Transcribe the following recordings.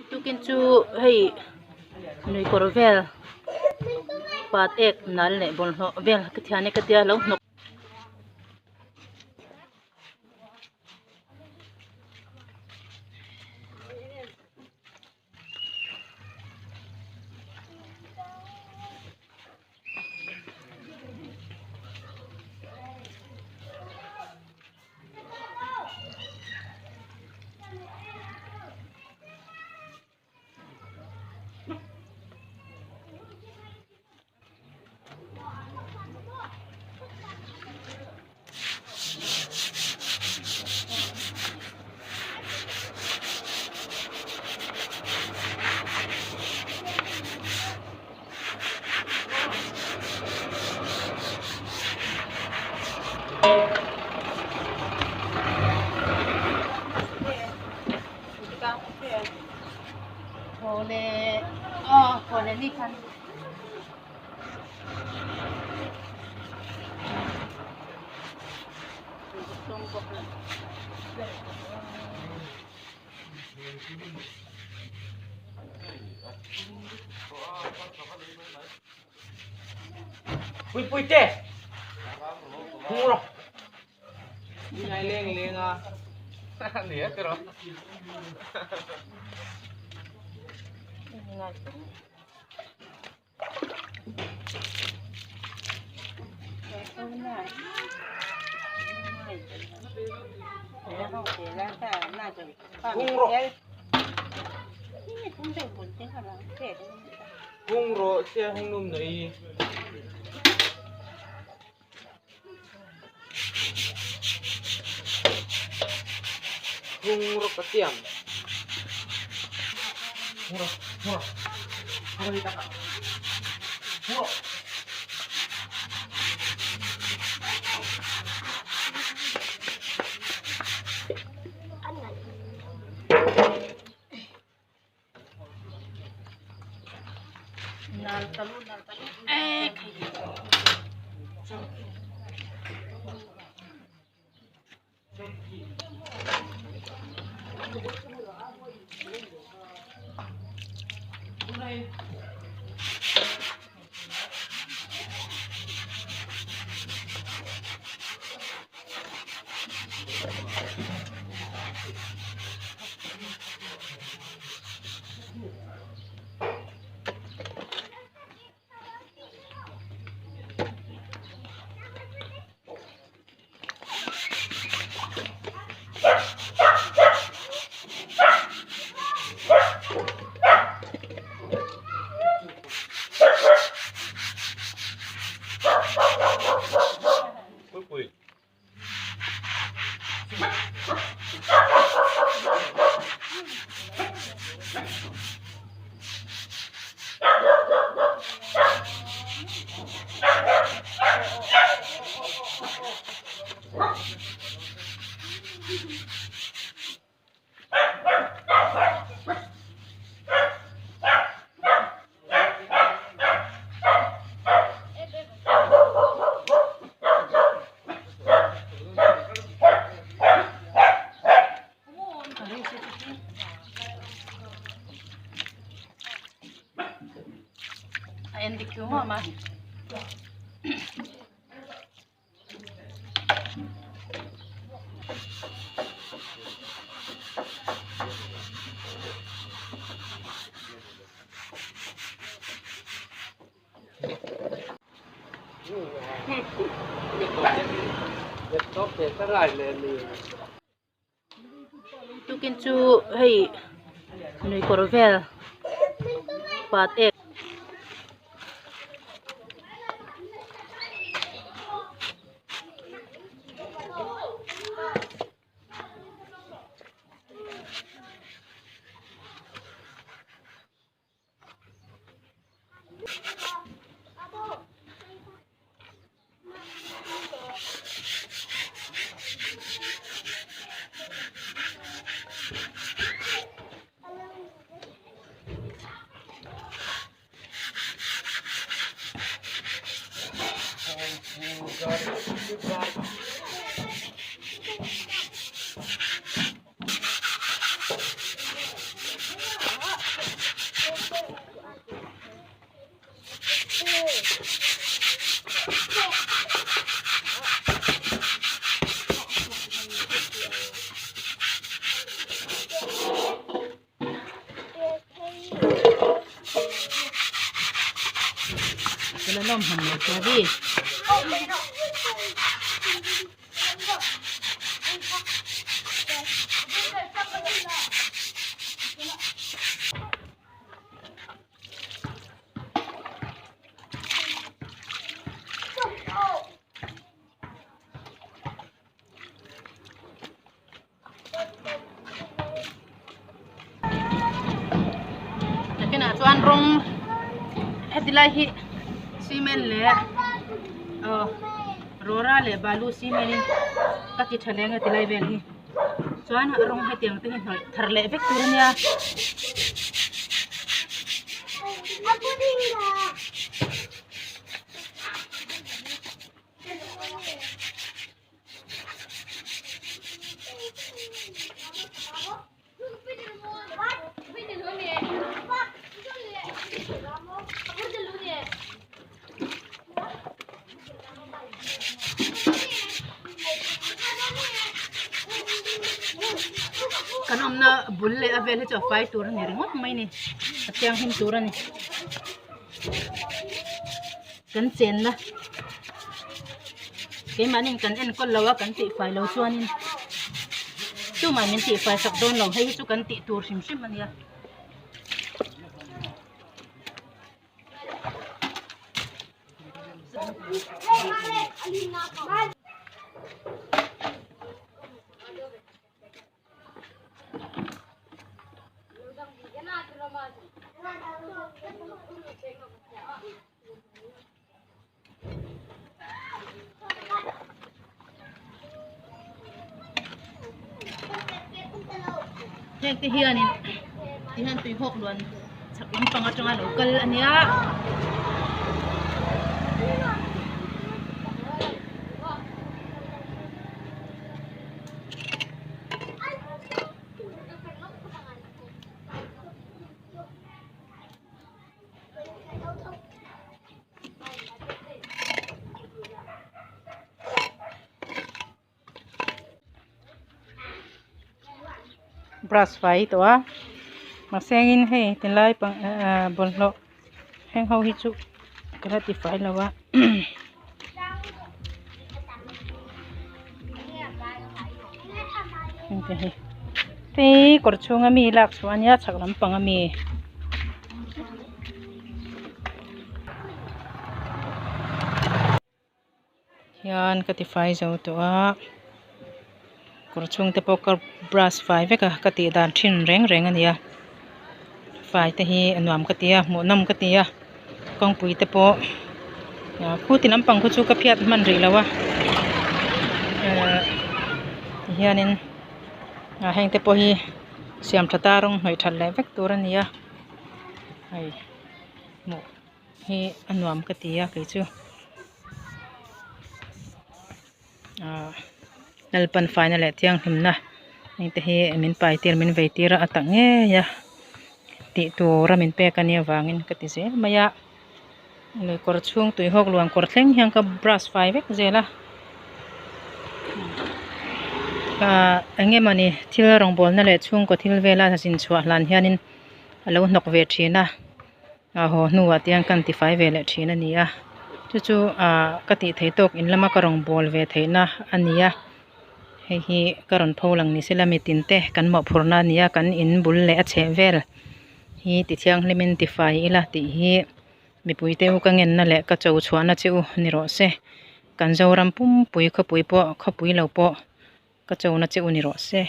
Tukin chu hei nui kawr vel pat ek nal leh bawlhhlawh vel ka thian e ka tia lo hnawk. Pui pui te. Hung ro. Ngai leng leng a. Nia te ro. Hung ro. Hung ro se hung num nei. Hung ro ka tiam. Hung ro, hung ro. Hung ro ta. Hung ro. Pui pui. A en dik chu maw ma. Tukin chu hei nui kawr vel pat ek. Nakinah chuan rawng heti lai hi cement leh aw rawra leh balu cement in ka ti tha leng a ti lai vel hi chuan rawng hetiang te hi hnawih thar leh vek tur a nia. Kan awmna bul leh a vel hi chu a fai tur a ni ringawt mai a ni a thianghlim tur a ni kan chenna keimahni kan enkawl lo a kan tihfai lo chuanin tumah min tihfai sak dawn lo hei hi chu kan tih tur hrim hrim a nia. Heng te hianin ti hian tui hawk luan chhak lampang atanga lo kal a nia. Brush fai tawh a mahsengin hei tilai pang ahh bawlhhlawh heng ho hi chu ka la ti fai lo a. Heng te hi hei kawr chhunga mi lak chhuah a nia chhak lampang a mi. Hian ka tifai zo tawh a kawr chhung te pawh ka brush fai vek a ka tih dan thin reng reng a ni a fai te hi a nuam ka ti a hmuhnawm ka ti a kawngpui te pawh ah khu ti lampang khu chu ka phiat hman rih lo a ehh ti hianin ah heng te pawh hi siam tha ta rawng hnawih that leh vek tur a ni a hei hmuh. Hi a nuam ka ti a kei chu ahh Lalpan faina leh thianghlimna heng te hi min pai tir min vei tir a a tak ngei a tih tura min pek a nih avangin ka ti zel mai a lui kawr chhung tui hawk luan kawr thleng hian ka brush fai vek zel a ahh eng emawni thil rawngbawlna leh chhungkaw thil vela zin chhuah hlan hianin a lo hnawk ve thin a. A haw hnuah te hian kan tifai ve leh thin a ni a chu chu ah ka tih theih tawk in lama ka rawn bawl ve theihna a ni a hei hi ka rawn pho lang ni sela mitin te kan mawhphurhna a ni a kan in bul leh a chheh vel hi ti thianghlimin tifai ila tih hi mipui te u ka ngenna leh ka cho chhuahna che u ni rawh se kan Zoram pumpui khawpui pawh khawpui lo pawh ka chona che u ni rawh se.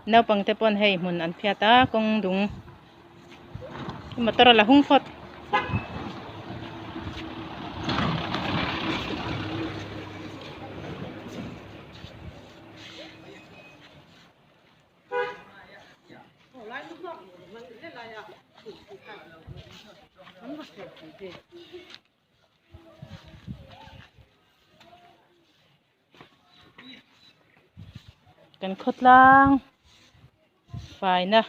naupang te pawn hei hmun an phiat a kawng dung motor a la hung phawt. Kan khawtlang faina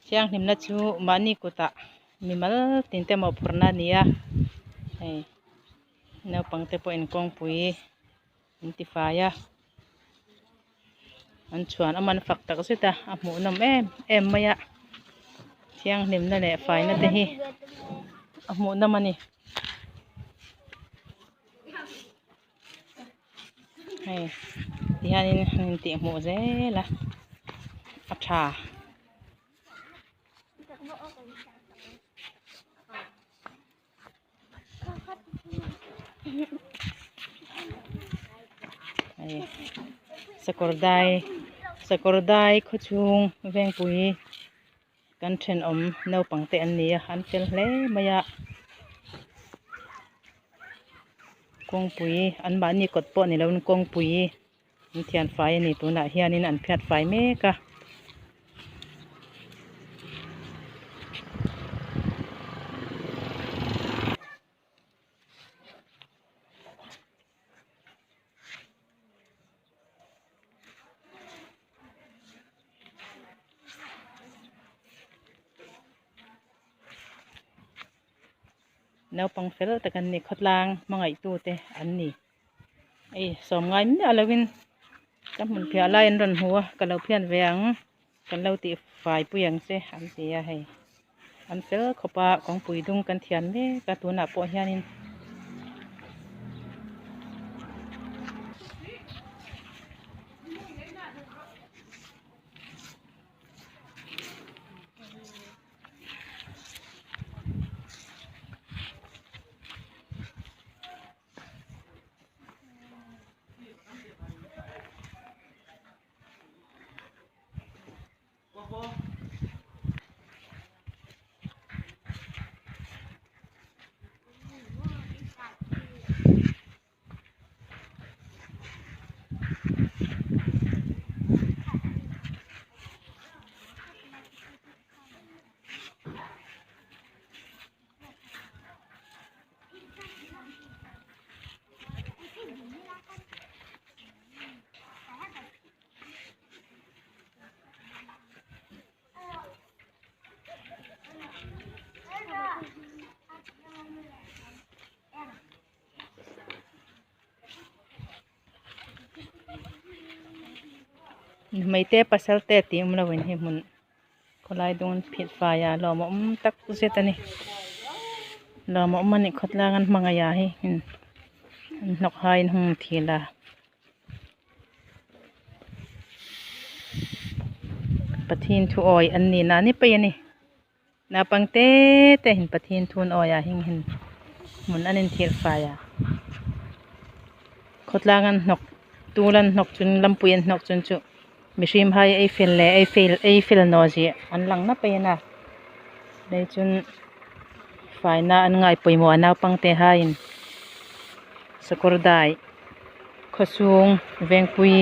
thianghlimna chu mahni kutah mimal tin te mawhphurhna a ni a hei naupang te pawhin kawngpui an ti fai a an chhuan a man fak tak zet a a hmuh nawm em em mai a thianghlimna leh faina te hi a hmuh nawm a ni. Hei tihianin an intihhmuh zel a a tha. Hei sakawr dai sakawr dai khawchhung vengpui kan thenawm naupang te an ni a an fel hle mai a kawngpui an mahni kawt pawh ni loin kawngpui an thian fai a ni tunah hianin an phiat fai mek a. Naupang fel tak an ni khawtlang hmangaihtu te an ni hei sawm ngai miah lovin ka hmun phiah lai an rawn hmu a ka lo phian ve ang kan lo tih fai pui ang che an ti a hei an fel khawp a kawngpui dung kan thian mek a tunah pawh hianin. Hmeite pasal te tih awm lo in hei hmun khawlai dawn phit fai a lawm a awm tak zet a ni lawm a awm a nih khawtlang an hmangaih ah hi an hnawk hai in hung thil a Pathian thu awi an ni na ni paih a ni. Naupang te te hin Pathian thun awi ah hing hin hmun an inthil fai a. Khawtlang an hnawk, tul an hnawk chun, lampui an hnawk chun chu. Mihring hai ei fel leh ei fail ei fel naw zih an lang nap a in a lei chun faina an ngai pawimawh a naupangte haiin sakawr dai khawchhung vengpui.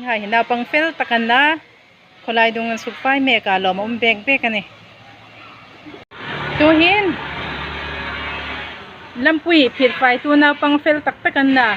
Hei hi naupang fel tak an la khawlai dung an suk fai mek a lawm a awm bek bek a ni. Tuhin lampui phir fai tu naupang fel tak tak an la.